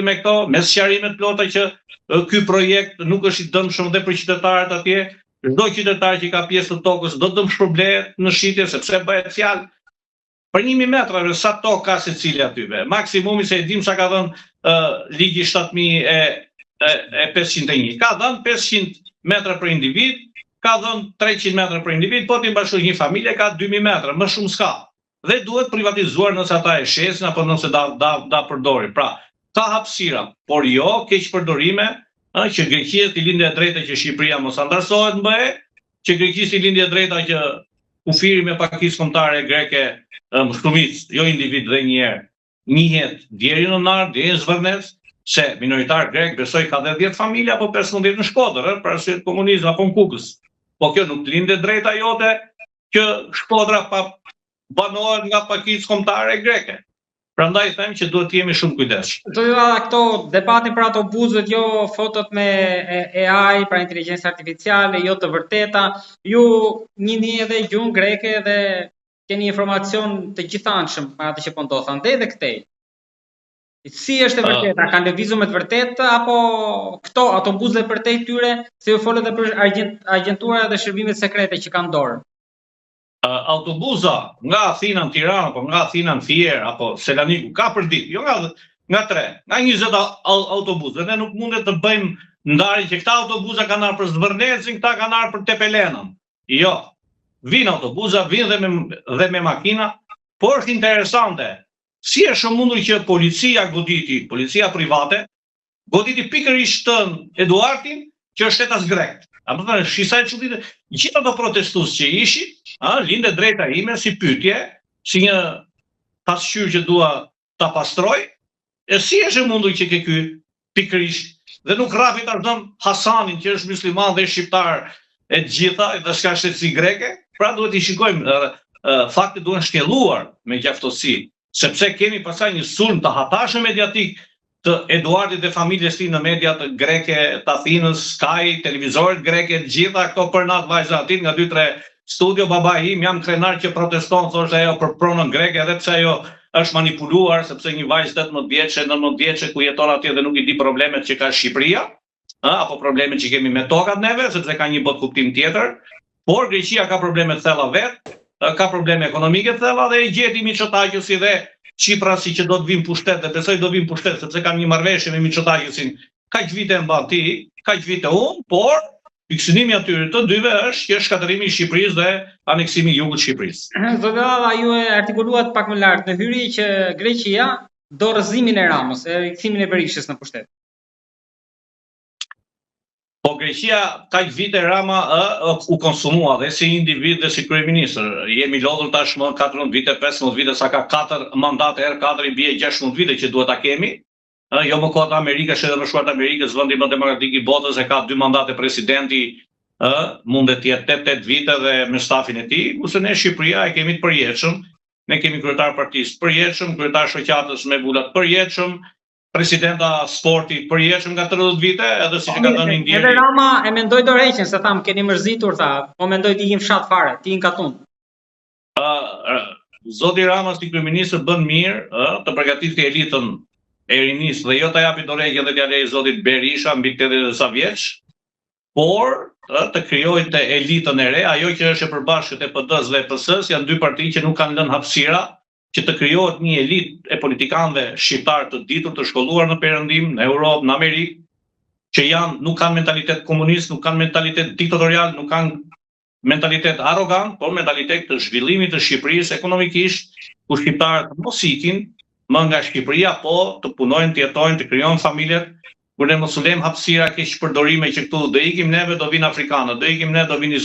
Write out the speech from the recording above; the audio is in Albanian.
me këto, me sqarime të plota që ky projekt nuk është i dëmshëm dhe për qytetarët atje. Çdo qytetar që ka pjesë të tokës do dëmshpërblehet në shitje sepse bëhet fjalë për 1000 metra në sa tokë ka secili aty be. Maksimumi se e dim sa ka dhënë uh, ligji 7501. Ka dhënë 500 metra për individ, ka dhënë 300 metra për individ, po t'i bashkosh një familje ka 2000 metra, më shumë s'ka. Dhe duhet privatizuar nëse ata e shesin apo nëse da da da përdorin. Pra, ka hapësira, por jo keqpërdorime, ë që Greqia t'i lindë e drejta që Shqipëria mos antarësohet në BE, që Greqisë t'i lindë e drejta që kufiri me pakicë kombëtare greke më shumicë, jo individ dhe një herë, njihet deri në Nartë, deri në Zvërnec, se minoritar grek besoj ka dhe 10 familje apo 15 në Shkodër, ë, për arsye të komunizmit apo në Kukës. Po kjo nuk lind e drejta jote që Shkodra pa banohet nga pakicë kombëtare greke. Prandaj them që duhet të jemi shumë kujdesshëm. Do ju këto debatin për autobusët, jo fotot me AI, pra inteligjencë artificiale, jo të vërteta. Ju njihni edhe gjuhën greke dhe keni informacion të gjithanshëm për atë që po ndodh andej dhe këtej. Si është e vërteta? Kanë lëvizur me të vërtetë apo këto autobusë përtej tyre, se ju folët edhe për agent, agjentura dhe shërbimet sekrete që kanë dorë? Uh, autobuza nga Athina në Tiranë apo nga Athina në Fier apo Selaniku ka për ditë, jo nga nga tre, nga 20 autobuzë. Dhe ne nuk mundet të bëjmë ndarjen që këta autobuza kanë ardhur për Zvërnecin, këta kanë ardhur për Tepelenën. Jo. Vijnë autobuza, vijnë dhe me dhe me makina, por është interesante Si është e mundur që policia goditi, policia private, goditi pikërisht Eduartin, që është shtetas grek. A më thënë, shisa e çuditshme, gjithë ato protestues që ishin, a, lind e drejta ime si pyetje, si një pasqyrë që dua ta pastroj, e si është e mundur që ke ky pikërisht dhe nuk rrafi ta zëm Hasanin që është musliman dhe shqiptar e të gjitha dhe s'ka shtetësi greke, pra duhet i shikojmë faktet duhen shtjelluar me gjaftësi, sepse kemi pastaj një sulm të hatashëm mediatik të Eduardit dhe familjes tij në mediat greke të Athinës, Sky, televizorët greke, të gjitha këto për natë vajza atit nga 2-3 studio, babai im jam krenar që proteston, thoshte ajo për pronën greke, edhe pse ajo është manipuluar, sepse një vajzë 18 vjeçe, 19 vjeçe ku jeton atje dhe nuk i di problemet që ka Shqipëria, ë apo problemet që kemi me tokat neve, sepse ka një botëkuptim tjetër, por Greqia ka probleme të thella vet, ka probleme ekonomike të thella dhe e gjeti Mitsotakisi dhe Tsiprasi që do të vinë pushtet dhe besoj do vinë pushtet sepse kanë një marrëveshje me Mitsotakisin. Kaq vite e mban ti, kaq vite unë, por pikësynimi atyre të dyve është që shkatërrimi i Shqipërisë dhe aneksimi i jugut të Shqipërisë. Zoti Llalla, ju e artikuluat pak më lart në hyrje që Greqia do rrëzimin e Ramës, e rikthimin e Berishës në pushtet. Po Greqia kaq vite Rama ë u konsumua dhe si individ dhe si kryeministër. Jemi lodhur tashmë 14 vite, 15 vite, sa ka 4 mandate herë 4 i bie 16 vite që duhet ta kemi. Ë jo më kot Amerika, Shtetet e Bashkuara të Amerikës, vendi më demokratik i botës e ka dy mandate presidenti, ë mundet të jetë 8 8 vite dhe me stafin e tij, kurse ne Shqipëria e kemi të përjetshëm. Ne kemi kryetar partisë të përjetshëm, kryetar shoqatës me vula të përjetshëm, presidenta sporti përjetshëm nga 30 vite, edhe siç e ka dhënë i ndjeri. Edhe Rama e mendoi dorëheqjen, se tha, më keni mërzitur, tha, po mendoj të ikim fshat fare, të ikim katund. Uh, Zoti Rama si kryeministër bën mirë, ë, të përgatisë elitën e rinisë dhe jo ta japi dorëheqjen dhe t'ia lejë zotit Berisha mbi 80 e sa vjeç, por ë, të krijojë të elitën e re, ajo që është e përbashkët e PD-s dhe PS-s janë dy parti që nuk kanë lënë hapësira që të krijohet një elitë e politikanëve shqiptarë të ditur, të shkolluar në Perëndim, në Europë, në Amerikë, që janë nuk kanë mentalitet komunist, nuk kanë mentalitet diktatorial, nuk kanë mentalitet arrogant, por mentalitet të zhvillimit të Shqipërisë ekonomikisht, ku shqiptarët mos ikin më nga Shqipëria, po të punojnë, të jetojnë, të krijojnë familjet, kur ne mos u lejmë hapësira keqpërdorime që këtu do ikim neve, do vinë afrikanët, do ikim ne, do vinë.